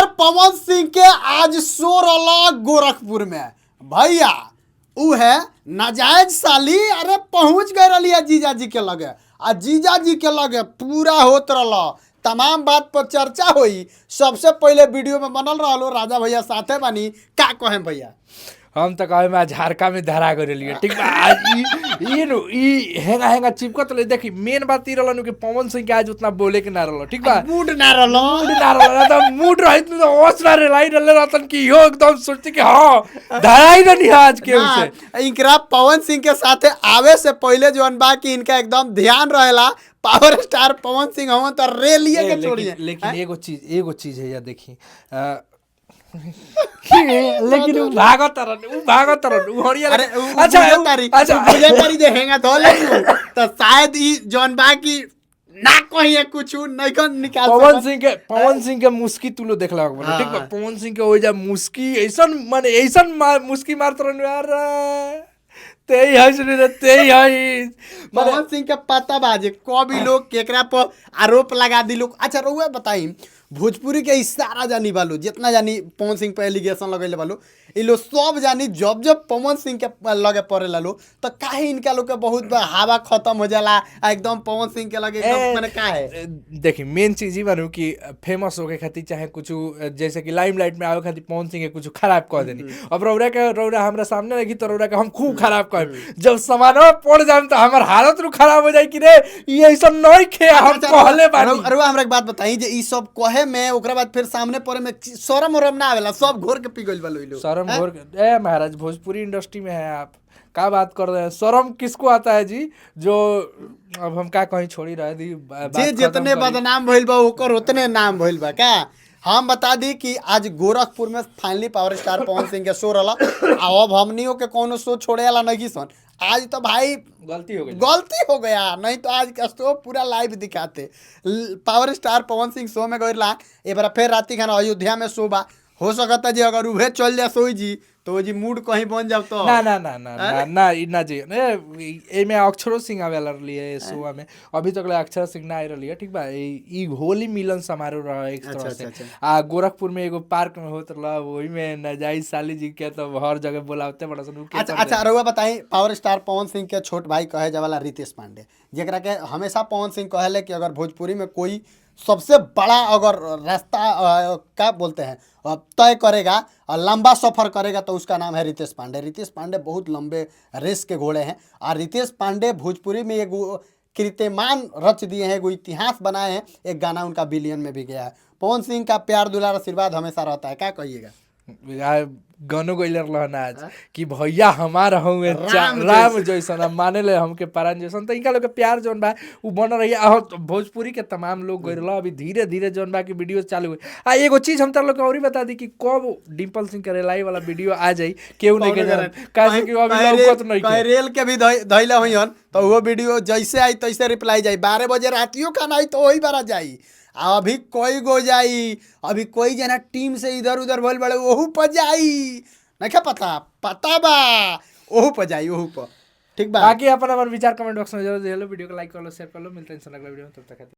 Star Pawan Singh के आज शो रहा गोरखपुर में। भैया उ है नाजायज साली, अरे पहुंच गए रही है जीजा जी के लगे, आ जीजा जी के लगे पूरा होत रहा, तमाम बात पर चर्चा हुई। सबसे पहले वीडियो में बनल रहा राजा भैया साथे बानी, का कहें भैया? हम तो कहे में झारका में धरा कर लिए, ठीक बा। आज ई ई नु ई हेंगा हेंगा चिपकत ले। देखी, मेन बात ई रहलन कि पवन सिंह के आज उतना बोले के ना रहल, ठीक बा। मूड ना रहलो। मूड ना रहल त मूड रहित त ओस ना रे रहले रहतन कि इहो एकदम सोचते कि हां धराई रहनी आज के उसे। ना, इनकरा पवन सिंह के साथे आवे से पहले जोन बा कि इनका एकदम ध्यान रहेला, पावर स्टार पवन सिंह हवन तो रेलिए के छोड़िए। लेकिन एगो चीज है यार, देखी, लेकिन उ भागत रहन, उ भागत रहन, उ हरिया। अरे अच्छा। अच्छा, अच्छा। बुझे तारी जे हेंगा धो ले, तो शायद ई जोन बा कि ना कहिए कुछ नहीं कन निकाल पवन सकत। सिंह के मुस्की तुलो देखला होगा, ठीक बा। पवन सिंह के ओइजा मुस्की ऐसन, माने ऐसन मुस्की मारत रहन यार, ते ही सुनी रे, ते ही माने। पवन सिंह के पता बा जे कभी लोग केकरा पर आरोप लगा दी लोग। अच्छा रउआ बताई, भोजपुरी के ई सारा जानी बालू, जितना जानी पवन सिंह पे एलिगेशन लगैले बालू, ई लोग सब जानी जब जब पवन सिंह के लगे पड़े लो तो काहे इनका लोग के बहुत हवा खत्म हो जाला आ एकदम पवन सिंह के लगे एकदम माने काहे? देखी, मेन चीज ही बानू कि फेमस होके खातिर, चाहे कुछ जैसे कि लाइमलाइट में आवे खातिर पवन सिंह के कुछ खराब कह देनी। अब रौरा के, रौरा हमरा सामने रखी तो रौरा के हम खूब खराब कह, जब सामानवा पड़ जाम तो हमर हालत रू खराब हो जाई कि रे, ई ऐसन नहीं खे हम अच्छा, कहले बानी। रउआ हमरा एक बात बताई जे ई सब कहे में, ओकरा बाद फिर सामने पड़े में शरम उरम ना आवेला? सब घोर के पी गइल बा लोग। शर्म घोर के, ए महाराज, भोजपुरी इंडस्ट्री में है आप, का बात कर रहे हैं? शर्म किसको आता है जी? जो अब हम का कहीं छोड़ी रहे दी बात जे खत्म जितने करी। बदनाम भइल बा ओकर उतने नाम भइल बा। का हम बता दी कि आज गोरखपुर में finally power star Pawan Singh के शो रहला, आ अब हमनियों के कोनो शो छोड़े वाला नहीं सन। आज तो भाई गलती हो गई। गलती हो गया, नहीं तो आज का शो पूरा लाइव दिखाते। पावर स्टार पवन सिंह शो में गइला। ए बार फिर राती खाना अयोध्या में शो बा, हो सकता जी अगर उहे चल जा सोई जी तो जी मूड कहीं बन जाओ तो। ना ना ना ना ना ना, ई ना जी, ए एमे अक्षरो सिंह आवेला रहली है शोआ में। अभी तक ले अक्षर सिंह ना आई रहली है, ठीक बा। ई होली मिलन समारोह रहा एक तरह से। आ गोरखपुर में एगो पार्क में होत रहला, वही में नाजायज साली जी के तो हर जगह बोलावते बड़ा सन उ के। अच्छा अच्छा, रउआ बताई, पावर स्टार पवन सिंह के छोट भाई कहे जावाला रितेश पांडे, जेकरा के हमेशा पवन सिंह कहेले कि अगर भोजपुरी में कोई सबसे बड़ा अगर रास्ता क्या बोलते हैं, तय करेगा और लंबा सफर करेगा तो उसका नाम है रितेश पांडे। रितेश पांडे बहुत लंबे रेस के घोड़े हैं और रितेश पांडे भोजपुरी में एगो कीर्तिमान रच दिए हैं, एगो इतिहास बनाए हैं। एक गाना उनका बिलियन में भी गया है। पवन सिंह का प्यार, दुलार, आशीर्वाद हमेशा रहता है, क्या कहिएगा? आ, गानो गइले रहलन आज कि भैया हमार हउए राम। राम जैसन, हम माने ले हमके परान जैसन। तो इनका लोग के प्यार जौन बा उ बनल रही। आ भोजपुरी के तमाम लोग गइल रहल। अभी धीरे धीरे जौन बा कि वीडियो चालू हुई। आ एगो चीज हम तार लोग के औरी बता दी कि कब डिम्पल सिंह के रेलाई वाला वीडियो आ जाई, केहू नहीं के जानत। काहे कि अभी लौकत नहीं कहीं के। रेल के भी धइले हुई, तो वो वीडियो जैसे आई तैसे रिप्लाई जाई। 12 बजे रातियों खाना आई तो वही बारा जाई। आ अभी कोई गो जाई, अभी कोई जना टीम से इधर उधर भइल बड़े, ओहू पर जाई। नहीं क्या पता, पता बा, ओहू पर जाई, ओहू पर, ठीक बा। बाकी अपन अपन विचार कमेंट बॉक्स में जरूर दिहलो। वीडियो को लाइक कर लो, शेयर कर लो। मिलते हैं अगला वीडियो में, तब तक खातिर।